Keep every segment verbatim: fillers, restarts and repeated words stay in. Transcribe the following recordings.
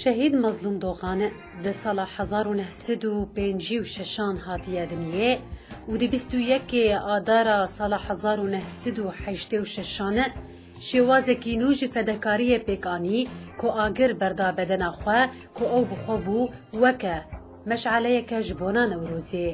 Şehîd Mazlûm Doxan di sala hezar û neh sed û pêncî û şeşan hatiye dinyê û di bîst û yekê Adara sala hezar û neh sed û heştê û şeşan şêwazekî nû ji fedekariyê pêk anî ku agir berda bedena xwe ku ew bi xwe bû weke meşaleyeke ji bona Newrozê.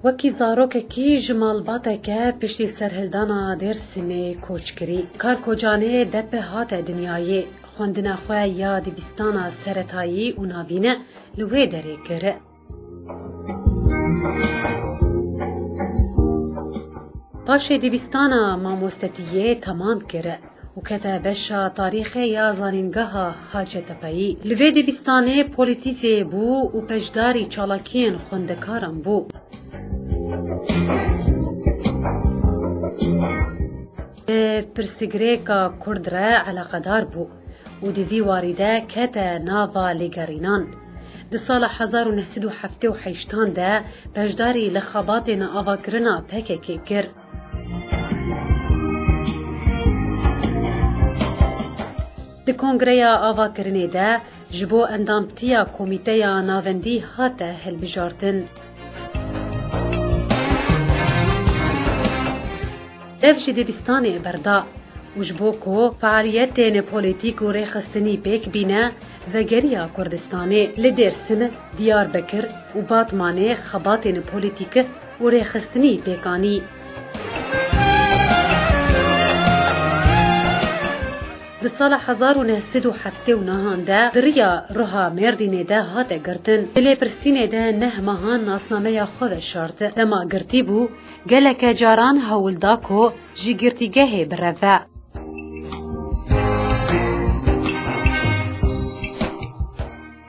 Wekî zarokekî ji malbateke piştî serhildana Dêrsimê koç kirî. Kar Kocanê D P hate dinyayê. Xwendina xwe ya dibistana seretayî û navîn li wê derê kir. Paşê dibistana mamostetiyê temam kir û kete beşa tarîxê ya zanîngeha Hacetepeyî. Li vê dibistanê polîtîzê bû û beşdarî çalakiyên xwendekaran bû. Bi pirsgirêka Kurd re eleqedar bû û di vî warî de kete nava lêgerînan. Di sala hezar û neh sed û heftê û heştan de beşdarî li xebatên avakirina P K K kir. Di Kongreya Avakirinê de ji bo endamtiya Komîteya Navendî hate hilbijartin. Dev ji dibistanê berda û ji bo ku fealiyetên polîtîk û rêxistinî pêk bîne, vegeriya Kurdistanê. Li Dêrsim, Diyarbekir û Batmanê xebatên polîtîk û rêxistinî pêk anî. Di sala hezar û neh sed û heftê û nehan de di riya Ruha Mêrdînê de hate girtin. Di lêpirsînê de neh mehan nasnameya xwe veşart. Dema girtî bû, geleke caran hewl da ku ji girtîgehê bireve.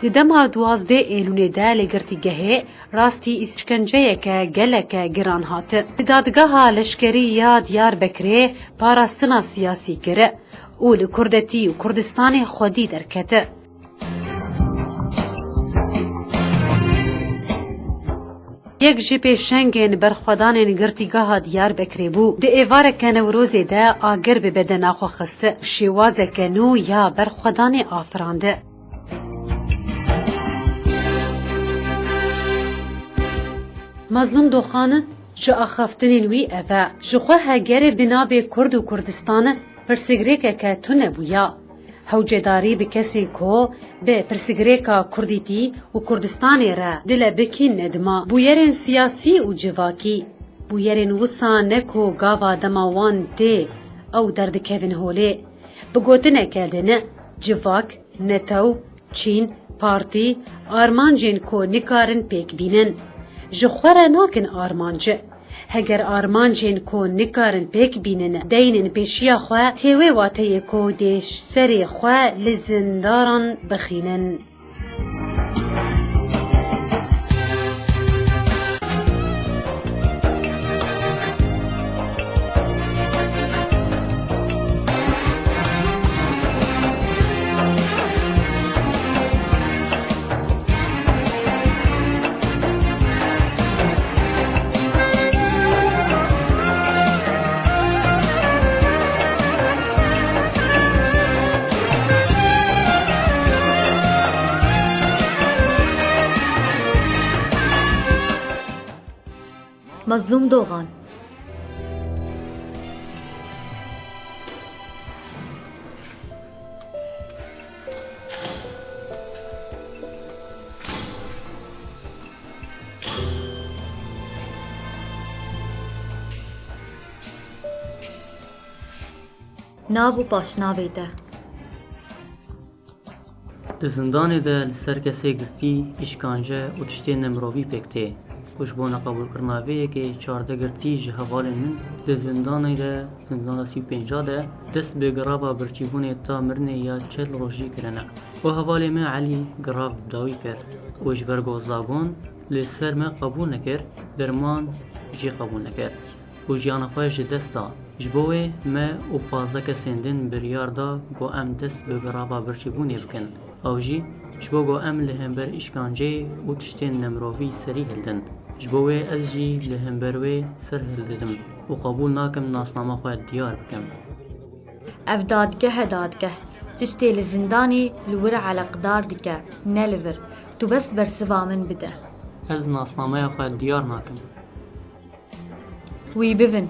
Di dema duwazdeh Êlûlê de li girtîgehê rastî îşkenceyeke geleke giran hat. Di dadgeha leşkerî ya Diyarbekirê parastina siyasî kir û li Kurdetî û Kurdistanê xwedî derket. Yek ji pêşengên berxwedanên girtîgeha Diyarbekirê bû. Di êvareke Newrozê de agir bi bedena xwe xist û şêwazeke nû ya berxwedanê afirand. Mazlûm Doxan ji axaftinên wî ev e. Ji xwe hegerê bi navê Kurd û Kurdistan pirsgirêkeke tune bûya. Hewcedarî bi kesên ku bi pirsgirêka Kurdîtî û Kurdistanê re dile bikîn nedima. Bûyerên siyasî û civakî. Bûyerên wisa ne ku gava dema wan tê, ew derdikevin holê. Bi gotineke din, civak, netew, çîn, partî, armancên ku nikarin pêk bînin. Ji xwe re nakin armanc. Heger armancên ku nikarin pêk bînin deynin pêşiya xwe, tê wê wateyê ku dê serê xwe li zindaran bixînin. Mazlûm Doxan. Nav û paşnavê te. Di zindanê de li ser kesê girtî, îşkence û tiştên nemirovî pêk tê. Û ji bo neqebûlkirina vê yekê çardeh girtî ji hevalên min di zindanê de, zindana sî û pênc de, dest bi girava birçîbûnê ta mirinê ya çel rojî kirine. Û hevalê me Elî girav bi dawî kir û ji ber ku zagon li ser me qebûl nekir, derman jî qebûl nekir. û jiyana xwe ji dest da. Ji bo wê me û pazdeh kesên din biryar da ku em dest bi girava birçîbûnê bikin. Ew jî ji bo ku em li hember îşkanceyê û tiştên nemirovî serî hildin. Ji bo wê ez jî li hember wê ser hildidim û qebûl nakim nasnama xwe diyar bikim. Ev dadgeh e, dadgeh. Tiştê li zindanê li wir eleqdar dike, ne li vir. Tu bes bersiva min bide. Ez nasnameya xwe diyar nakim. Wî bivin.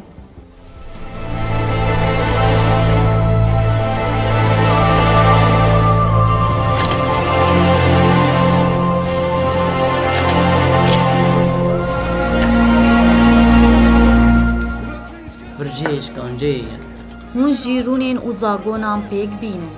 Vir cihê îşkanceyê ye. Hûn jî rûnên û zagonan pêk bînin.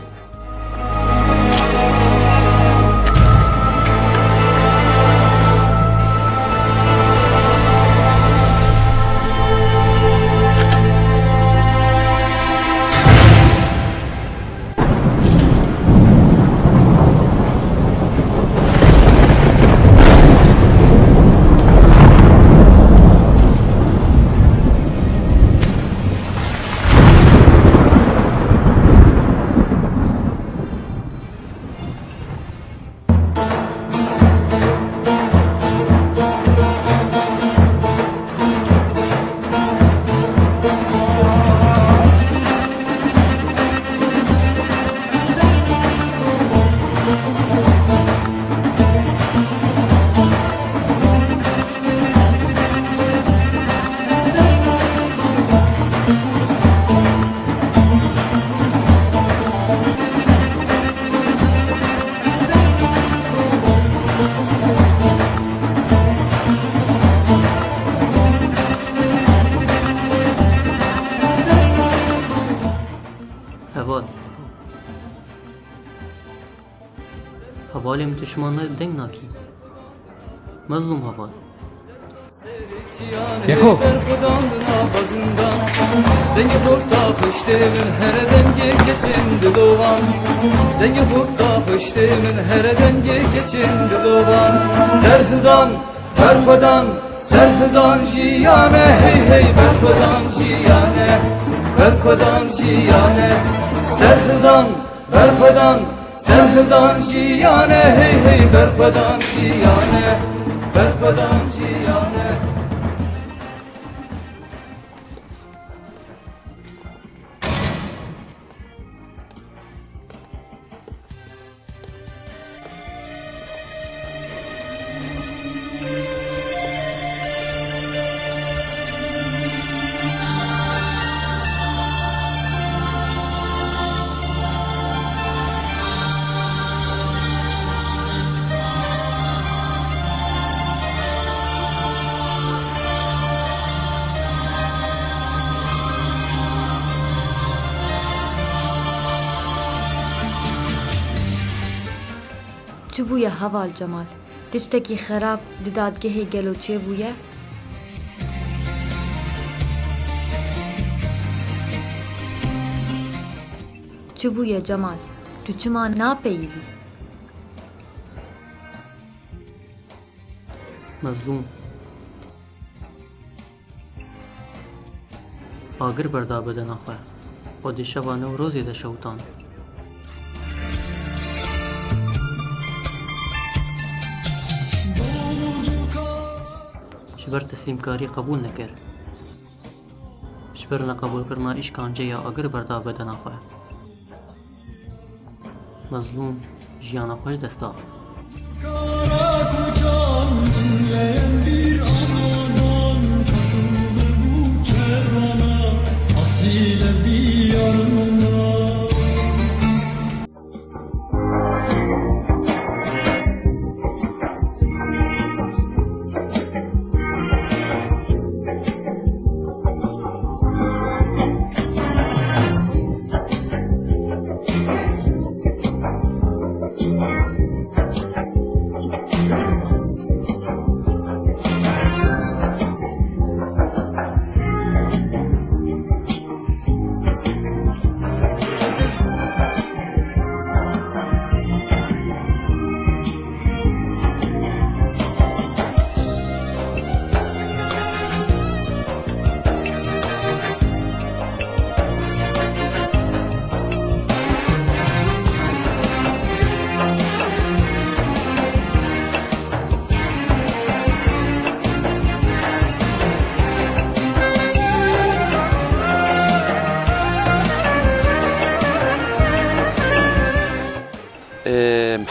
Heval. Hevalê min, tu çima ne deng nakî? Mezlûm heval. Yeko. Dengê xorta xiştê min here dengê keçên dilovan. Dengê xorta xiştê min here dengê keçên dilovan. Serhildan, berxwedan, serhildan jiyane, hey hey, berxwedan jiyane, berxwedan jiyane, serhildan, berxwedan, serhildan jiyane, hey hey, berxwedan jiyane, berxwedan jiyane. Çi bûye heval Cemal? Tiştekî xerab di dadgehê gelo çêbûye? Çi bûye Cemal? Tu çima napeyivî? Mezlûm. Agir berda bedena xwe. Xwedê şeva Newrozê de şewtan. Ji ber teslîmkarî qebûl nekir. Ji ber neqebûlkirina îşkanceya Agir berda bedena xwe. Mezlûm jiyana xwe ji dest da.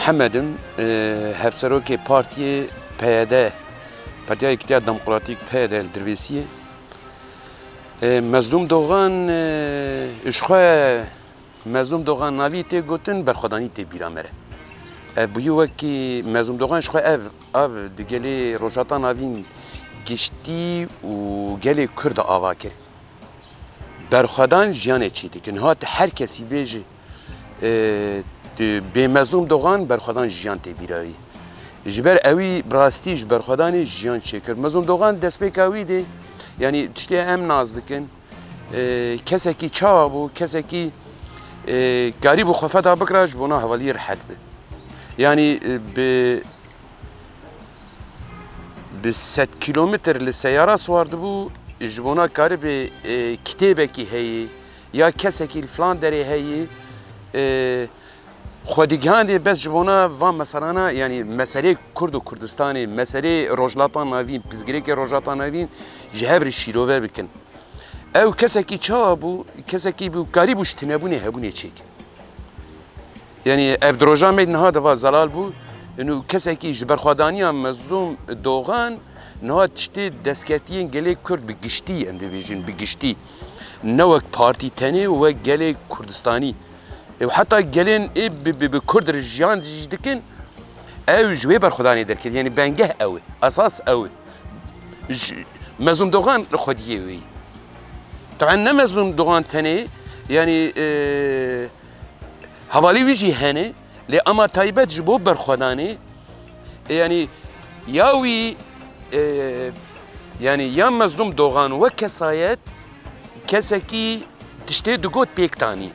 Mihemed im, e, hevserokê partiyê P Y D, Partiya Yekîtiya Demokratîk, P Y D, li Dirbêsiyê. E, Mezlûm Dogan, e, ji xwe Mezlûm Dogan navî tê gotin, berxwedanî tê bîra me re. E, bûyî wekî Mezlûm Dogan ji xwe ev, ev di gelê Rojhilata Navîn giştî û gelê Kurd ava kir. Berxwedan jiyanê çê dike. Niha tu her kesî bêjî, e, tu bê Mezlûm Dogan, berxwedan jiyan tê bîra wî. Ji ber ewî bi rastî ji berxwedanê jiyan çêkir. Mezlûm Dogan destpêka wî de, yanî tiştê em nas dikin, e, kesekî çawa bû, kesekî, e, karîbû xwe feda bikira ji bona hevalî rihet bi. Yanî, e, bi bi sed kîlometr li seyara siwar dibû, ji bona karibê, e, kitêbekî heyî ya kesekî li filan derê heyî, e, xwe digihandê bes ji bona van meselana, yanî meselê Kurd û Kurdistanê, meselê Rojhilata Navîn, pirsgirêkê Rojhilata Navîn ji hev re şîrove bikin. Ew kesekî çawa bû? Kesekî bû, karîbû ji tunebûnê hebûnê çêke. Yanî ev di roja me niha de va zelal bû. Û kesekî ji berxwedaniya Mezlûm Dogan niha tiştê destketiyên gelê Kurd bi giştî, em dibêjin bi giştî. Ne wek partî tenê, wek gelê Kurdistanî. Û heta gelên ê bi, bi, bi Kurd re jiyan jî dikin, ew ji wê berxwedanê derket. Yanî bengeh ew e, esas ew e. Ji, Mezlûm Dogan xwediyê wê ye. Taban ne Mezlûm Dogan tenê, yanî, e, hevalî wî jî hene, lê ema taybet ji bo berxwedanê, e, yanî ya wî, e, yanî ya Mezlûm Dogan wek kesayet, kesekî tiştê digot pêk tanî.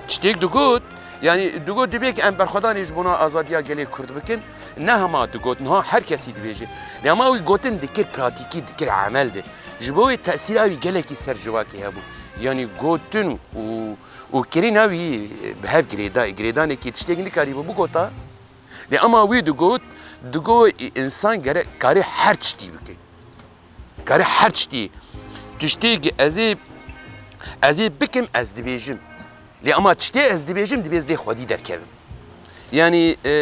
Tiştêk digot, yanî digot divê ki em berxwedanê ji bona azadiya gelê Kurd bikin, ne hema digot, niha her kesî dibêje. Lê hema wî gotin dikir pratîkî, dikir emel de. Ji bo wê tesîra wî gelekî ser civakê hebû. Yanî gotin û, û kirina wî bi hev girêda, girêdanekî tiştêk nikarîbû bigota. Lê ema wî digot, digot însan gerek kare her tiştî bike. Kare her tiştî. Tiştê ki ez ê, ez ê bikim, ez dibêjim. Lê ema tiştê ez dibêjim, divê ez lê xwedî derkevim. Yanî, e,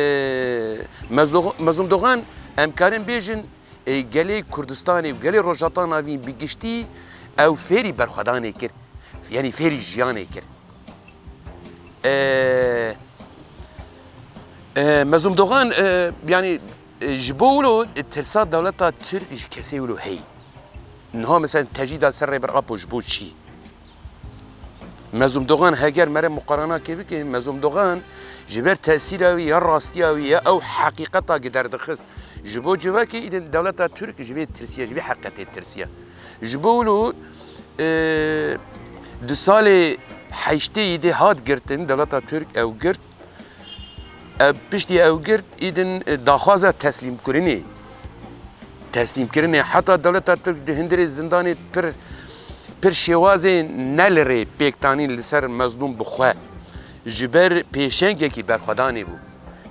Mezlo-, Mezlûm Dogan, em karin bêjin, e, gelê Kurdistanê û gelê Rojhilata Navîn bi giştî ew fêrî berxwedanê kir. Yanî fêrî jiyanê kir. E, e, Mezlûm Dogan, e, yanî, e, ji bo wilo, e, tirsa dewleta Tirk ji kesê wilo heyî. Niha mesela tecîda ser Rêber Apo ji bo çi? Mezlûm Dogan heger mere muqaranakê bike, Mezlûm Dogan ji ber tesîra wî ya rastiya wî ya ew heqîqeta ki derdixist. Ji bo civakê îdin dewleta Tirk ji vê tirsiye, ji vê heqetê tirsiye. Ji bo wilo, e, di salê heştê yê de hat girtin, dewleta Tirk ew girt. Ev piştî ew girt, îdin, e, daxwaza teslîmkirinê. Teslîmkirinê. Heta dewleta Tirk di hundirê zindanê pir, pir şêwazê ne li rê pêk tanîn li ser Mezlûm bi xwe. Ji ber pêşengekî berxwedanê bû.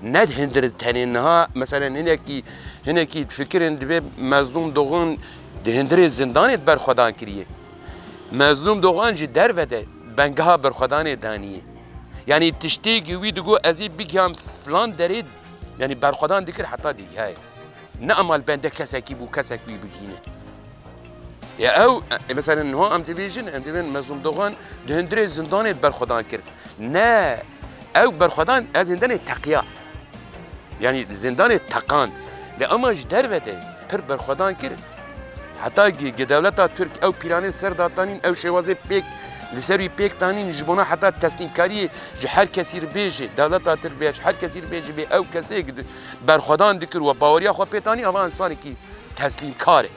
Ne di hundir tenê niha, meselen hinekî, hinekî difikirin divê Mezlûm Dogan di hundirê zindanê berxwedan kiriye. Mezlûm Dogan ji derve de bengeha berxwedanê daniye. Yanî tiştê ki wî digo ez ê bigiham filan derê, yanî berxwedan dikir heta digihayê. Ne ema li bende kesekî bû, kesek wî bigihîne. Ya ew, e, mesela niha em dibêjin, em dibên Mezlûm Dogan di hundirê zindanê berxwedan kir. Ne, ew berxwedan ez zindanê teqiya. Yanî zindanê teqand. Lê ema ji derve de pir berxwedan kir. Heta gi, gi dewleta Tirk ew pîranê ser datanîn, ew şêwazê pêk, li ser wî pêk tanîn, ji bona heta teslîmkariyê ji her kesî re bêje, dewleta Tirk bê, ji her kesî re bêje, bê ew kesê ki di, berxwedan dikir we baweriya xwe pê tanî, ava însanekî teslîmkar e.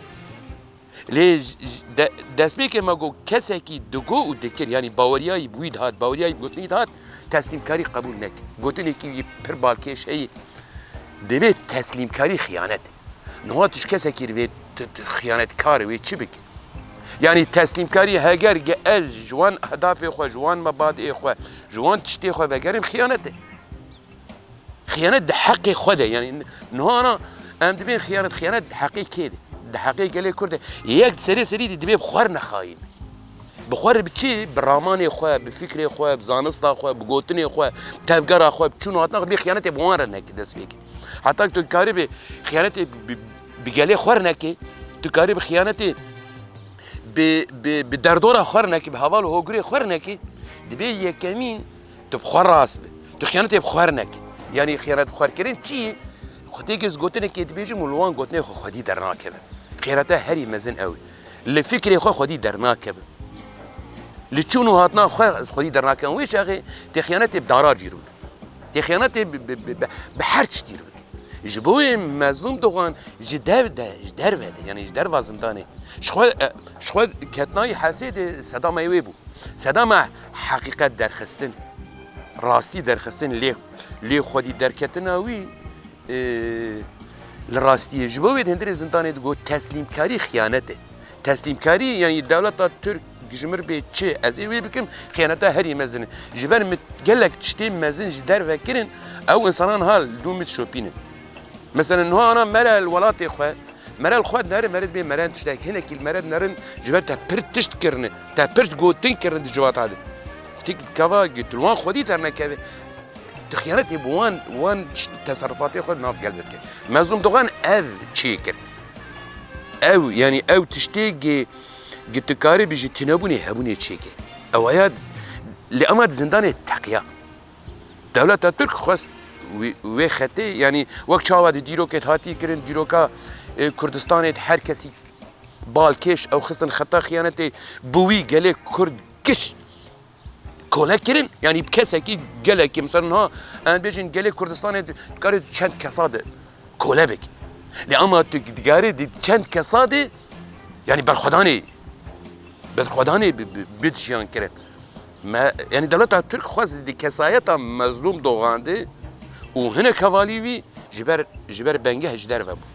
Lê j-, j-, de-, destpêkê me got, kesekî digo û dikir, yanî baweriyayî bi wî dihat, baweriyayî bi gotinî dihat, teslîmkarî qebûl nekir. Gotinekî wî pir balkêş heye. Dibê teslîmkarî xiyanet. Niha tu ji kesekî re vê tu, tu xiyanetkar e, wê çi bike? Yanî teslîmkarî heger ge ez ji wan hedafê xwe, ji wan mebadiyê xwe, ji wan tiştê xwe vegerim, xiyanet e. Xiyanet di heqê xwe de, yanî niha na em dibên xiyanet, xiyanet di heqê kê de? Di heqê gelê Kurd de. Yek serê serî de dibê bi xwe re nexayîn. Bi xwe re bi çi? Bi ramanê xwe, bi fikrê xwe, bi zanista xwe, bi gotinê xwe, tevgera xwe, bi çûn û hatina xwe, dibê xiyanetê bi wan re neke dest pê ke. Heta ku tu karibî xiyanetê bi, bi gelê xwe re neke, tu karibî xiyanetê bi, bi, bi derdora xwe re neke, bi heval û hogirê xwe re neke, dibê yekemîn tu bi xwe rast bi. Tu xiyanetê bi xwe re neke. Yanî xiyanet bi xwe re kirin çi ye? Xwedê ez gotinekê dibêjim û li wan gotinê xwe xwedî dernakevim. Xiyaneta herî mezin ew e. Li fikrê xwe xwedî dernakevim. Li çûn û hatina xwe ez xwedî dernakevim. Wê çaxê tê xiyanetê bi dara cî re bike. Tê xiyanetê bi, bi, bi, bi, bi her tiştî re bike. Ji bo wê Mezlûm Dogan ji dev de, ji derve de, yanî ji derva zindanê, ji xwe, e, ji xwe ketnayî hesê de sedama wê bû. Sedama heqîqet derxistin, rastî derxistin, lê, lê xwedî derketina wî, e, li rastiyê. Ji bo wê di hundirê zindanê digot, teslîmkarî xiyanet e. Teslîmkarî, yanî dewleta Tirk ji min bê çi, ez ê wê bikim, xiyaneta herî mezin e. Ji ber min gelek tiştê mezin ji derve kirin, ew însanan ha li dû min dişopînin. Mesela niha ana mere li welatê xwe, mere li xwe dinere, mere dibê mere tiştek. Hinekî li mere dinerin, ji ber te pir tişt kirine, te pir gotin kirine di civata de. Tîk dikeva, tu li wan xwedî dernekeve. Tu xiyanetê bi wan, wan tişt-, teserrufatê xwe di nav gel de dike. Mezlûm Dogan ev çêkir. Ew, yanî ew tiştê gi, gi tu karibî ji tinebûnê hebûnê çêke. Ew aya li ema di zindanê teqiya. Dewleta Tirk xwest wê, wê xetê, yanî wek çawa di dîrokê hatî kirin, dîroka, e, Kurdistanê de her kesî balkêş ew xistin xeta xiyanetê, bi wî gelê Kurd giş kole kirin, yanî bi kesekî gelekî, mesela niha em bêjin gelê Kurdistanê dikarê çend kesa de kole bik. Lê ama tu digarê di çend kesa de, yanî berxwedanê, berxwedanê bi, bi, bid jiyan kirin. Me, yanî dewleta Tirk xwest di kesayeta Mezlûm Dogan de û hinek hevalî wî ji ber, ji ber bengeh ji derve bû.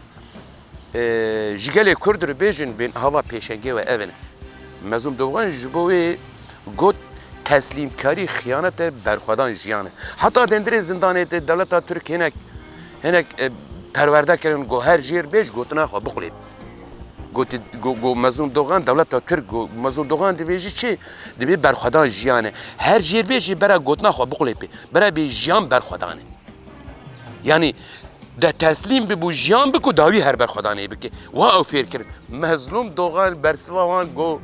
Ee, ji gelê Kurd re bêjin bên hava pêşengê we ev in. Mezlûm Dogan ji bo wê got, teslîmkarî xiyanet e, berxwedan jiyan e. Heta dendirê zindanê de dewleta Tirk hinek, hinek, e, perwerde kirin, go her jêr bêj gotina xwe biqulêt. Gotî, go, go Mezlûm Dogan, dewleta Tirk, go Mezlûm Dogan dibêjî çi? Dibê berxwedan jiyan e. Her jêr bêj jî bera gotina xwe biqulêpê. Bera bê jiyan berxwedan e. Yanî de teslîm bibû, jiyan bik û dawî her berxwedanê bike. Wa ew fêr kirin. Mezlûm Dogan bersiva wan got,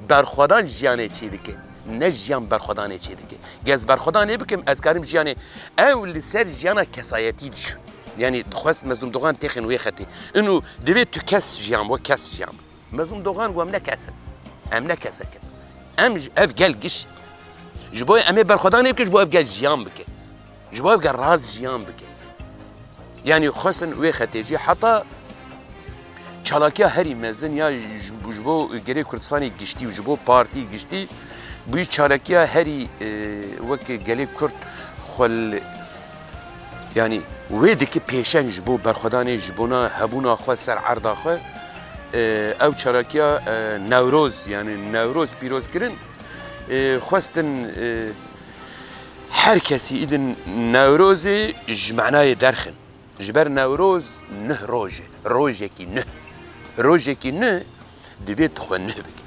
berxwedan jiyanê çê dike. Ne jiyan berxwedanê çê dike. Gez berxwedanê bikim, ez karim jiyanê. Ew li ser jiyana kesayetî diçû. Yanî dixwest Mezlûm Dogan têxin wê xetê. Ino divê tu kes jiyan, we kes jiyan. Mezlûm Dogan got, em ne kes in. Em ne kesek in. Em ji, ev gel giş. Ji bo em ê berxwedanê bikin, ji bo ev gel jiyan bike. Ji bo ev gel rast jiyan bike. Yanî xwestin wê xetê jî heta çalakiya herî mezin ya ji, ji bo Gelê Kurdistanê giştî û ji bo partî giştî bûyî çalakiya herî, e, wek gelê Kurd xwe li, yanî wê dike pêşeng ji bo berxwedanê, ji bona hebûna xwe ser erda xwe, e, ew çalakiya, e, Newroz, yanî Newroz pîroz kirin, e, xwestin, e, her kesî îdin Newrozê ji manayê derxin. Ji ber Newroz neh roj e, rojekî neh. Rojekî neh dibê tu xwe neh bikî.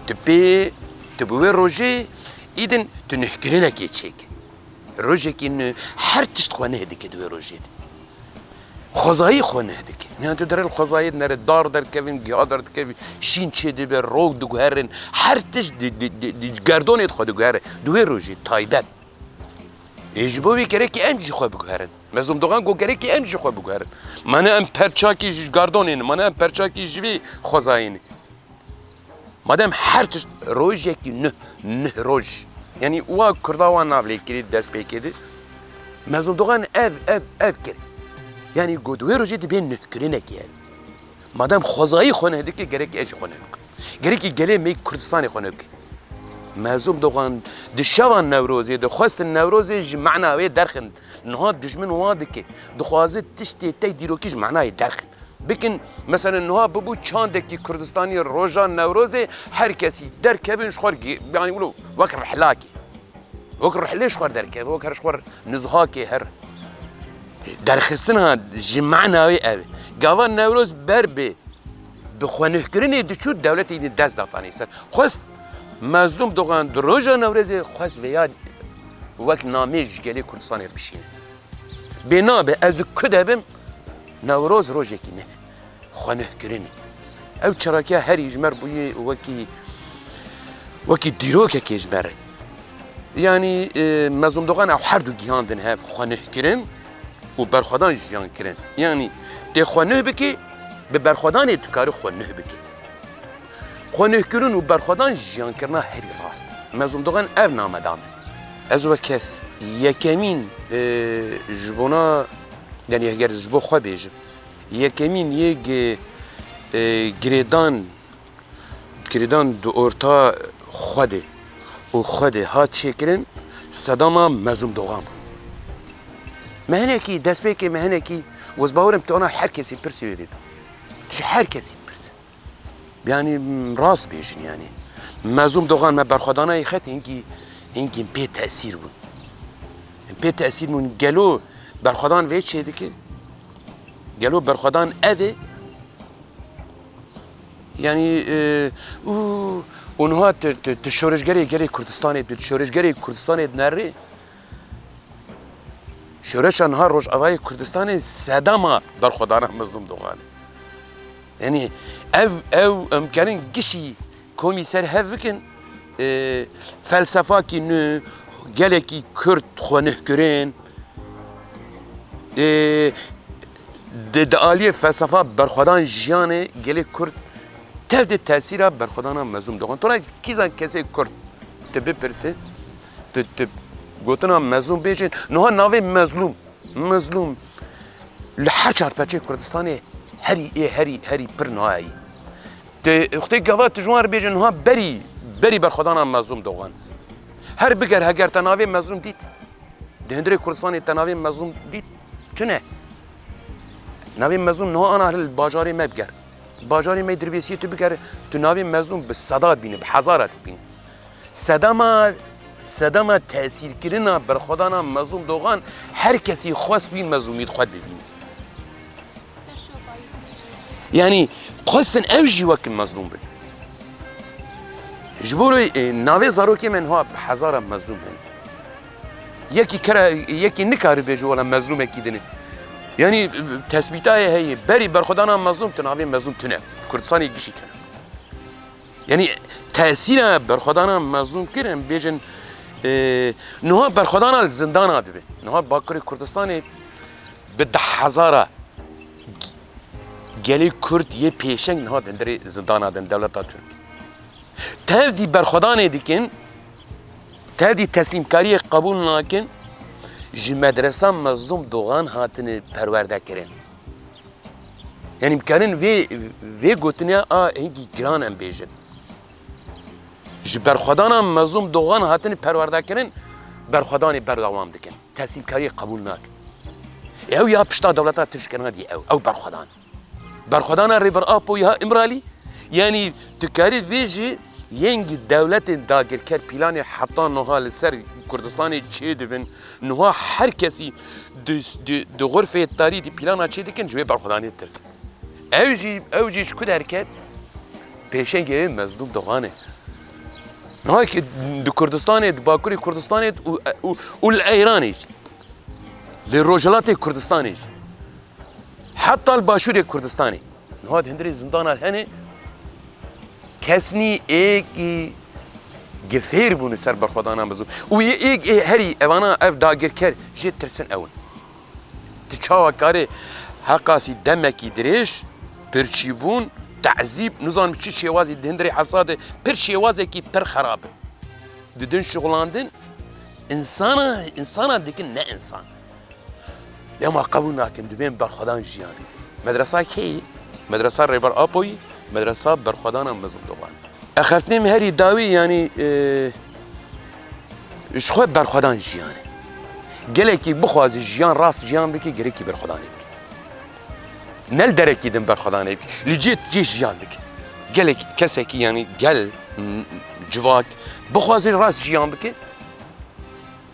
Tu pê, tu bi wê rojê îdin tu nehkirinekê çêkî. Rojekî neh her tişt xwe neh dike di wê rojê de. Xwezayî xwe neh dike. Niha tu dere li xwezayê dinere, dar derkevin, giya derdikevin, şîn çê dibe, rok diguherin, her tişt di, di, di, di gerdonê de xwe diguhere. Di wê rojê taybet. Ê ji bo wî gerekî em jî xwe biguherin. Mezlûm Dogan got gerekî em jî xwe biguherin. Ma ne em perçakî ji gardonê ne, ma ne em perçakî ji vî xwezayê ne. Madem her tişt rojekî nuh, nuh roj. Yanî wa Kurda wan nav lê kirî dest pê kedi. Mezlûm Dogan ev, ev, ev kir. Yanî got wê rojê dibê nuhkirinekê ev. Madem xwezayî xwe neh dike, gerekî ez jî xwe neh bikim. Gerekî gelê me Kurdistanê xwe neh bike. Mezlûm Dogan di şeva Newrozê de xwestin Newrozê ji mana wê derxin. Niha dijmin wan dike. Dixwaze tiştê te dîrokî ji manayê derxin. Bikin, mesela niha bibû çandekî Kurdistanî roja Newrozê her kesî derkevin ji xwe re, yanî wilo wek rihlakê. Wek rihlê ji xwe re derkeve, wek her ji xwe re nizhakê her derxistina ji mana wê ev e. Gava Newroz ber bi, bi xwenihkirinê diçû dewletê îdî dest datanê ser. Xwest Mezlûm Dogan di roja Newrozê xwest vêya wek namê ji gelê Kurdistanê bişîne. Bê nabe ez di ku de bim, Newroz rojekî ne. Xwenuhkirin. Ew çalakiya herî ji me re bûye wekî, wekî dîrokekê ji me re. Yanî, e, Mezlûm Dogan ew her du gihandin hev, xwenuhkirin û berxwedan jiyan kirin. Yanî tê xwenuh bike, bi berxwedanê dikare xwenuh bike. Xwenuhkirin û berxwedan jiyankirina herî rast. Mezlûm Dogan ev name da min. Ez wek kes yekemîn, e, ji bona, yanî eger ji bo xwe bêjim, yekemîn yê gi-, e, girêdan, girêdan di orta xwe de û xwe de hat çêkirin, sedama Mezlûm Dogan bû. Me hinekî, destpêkê me hinekî, ez bawerim tu ana her kesî pirsê wê bê. Tu ji her kesî pirs. Yanî, rast bêjin yanî. Mezlûm Dogan me berxwedana yê xet hingî, hingî pê tesîr bûn. Pê tesîr bûn. Gelo berxwedan vê çê dike? Gelo berxwedan ev e? Yanî, e, û, û niha tu, tu, tu şoreşgerê gelê Kurdistanê, tu şoreşgerê Kurdistanê dinerê, şoreşa niha Rojavayê Kurdistanê sedema berxwedana Mezlûm Dogan e. Yanî ev, ew em karin gişî komî ser hev bikin, e, felsefakî nû, gelekî Kurd xwenuhkirin, e, di, di aliyê felsefa berxwedan jiyanê gelê Kurd tev de tesîra berxwedana Mezlûm Dogan. Tona kîzan kesê Kurd tu bipirse, tu, tu gotina Mezlûm bêjin, niha navê Mezlûm, Mezlûm li her çar perçeyê Kurdistanê herî ê, herî, herî pir niha ye. Tu wextê gava tu ji wan re bêjin niha berî, berî berxwedana Mezlûm Dogan. Her biger heger te navê Mezlûm dît, di hundirê Kurdistanê te navê Mezlûm dît, tune. Navê Mezlûm niha ana li bajarê me biger. Bajarê me Dirbêsiyê tu biger, tu navê Mezlûm bi seda dibîne, bi hezara dibîne. Sedema, sedema tesîrkirina berxwedana Mezlûm Dogan her kesî xwest wî mezlûmî xwe bibîne. Yanî xwestin ew jî wek mezlûm bin. Ji bo, e, navê zarokê me niha bi hezara mezlûm hene. Yekî kere, yekî nikare bêje wela mezlûmekî din e. Yanî, e, tesbîtayê heye, berî berxwedana mezlûm tu navê mezlûm tune. Kurdistanê gişî tune. Yanî tesîra berxwedana mezlûm kir, em bêjin, e, niha berxwedana li zindana dibe. Niha Bakurê Kurdistanê bi deh hezara gelê Kurd yê pêşeng niha di hundirê zindana din dewleta Tirk. Tevdî berxwedanê dikin, tevdî teslîmkariyê qebûl nakin, ji medresa Mezlûm Dogan hatine perwerde kirin. Yanî em karin vê, vê gotinê a hingî giran em bêjin. Ji berxwedana Mezlûm Dogan hatine perwerde kirin, berxwedanê berdewam dikin. Teslîmkariyê qebûl nakin. Ew ya pişta dewleta Tirk kirina dî ew, ew berxwedan. Berxwedana Rêber Apoyî ha Îmralî, yanî tu karî bêjî yên dewletên dagirker planê heta niha li ser Kurdistanê çêdibin, niha her kesî di, di, di xurfê tarî di plana çêdikin ji wê berxwedanê ditirsin. Ew jî, ew jî ji ku derket? Pêşengê wê Mezlûm Dogan e. Niha ki di Kurdistanê, di Bakurê Kurdistanê û, û, û li Eyranê jî, li Rojhilatê Kurdistanê jî, heta li Başûrê Kurdistanê. Niha di hundirê zindana hene, kes nî êkî gifêr bûne ser berxwedana Mezlûm. Û yê êk ê herî evana ev dagirker jê tirsin ew in. Tu çawa karê heqasî demekî dirêj, pirçîbûn, tezîb, nizanim çi şêwazî di hundirê hepsa de pir şêwazekî pir xerab e. Didin şixulandin, insana, insana dikin ne insan. Ya ma qebûl nakin, dibên berxwedan jiyan. Medresa kê yî? Medresa Rêber Apoyî, medresa berxwedana Mezlûm Dogan. Axaftinê min herî dawî, yanî, e, ji xwe berxwedan jiyan e. Gelekî bixwaze jiyan, rast jiyan bike, gerekî berxwedanê bike. Ne li derekî din berxwedanê bike. Li cê, cê jiyan dike. Gelek kesekî, yanî gel, m, civak, bixwaze rast jiyan bike,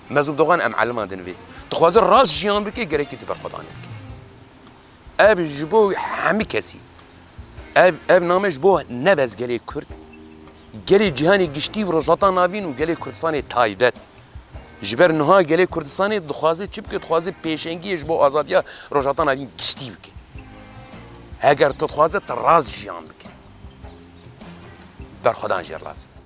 Mezlûm Dogan em elima din vê. Dixwaze rast jiyan bike, gerekî tu berxwedanê bike. Ev ji bo hemî kesî. Ev, ev name ji bo nebez gelê Kurd. Gelê cîhanê giştî û Rojhilata Navîn û gelê Kurdistanê taybet. Ji ber niha gelê Kurdistanê dixwaze çi bike? Dixwaze pêşengiyê ji bo azadiya Rojhilata Navîn giştî bike. Heger tu dixwaze tu rast jiyan bike. Berxwedan jê lazim.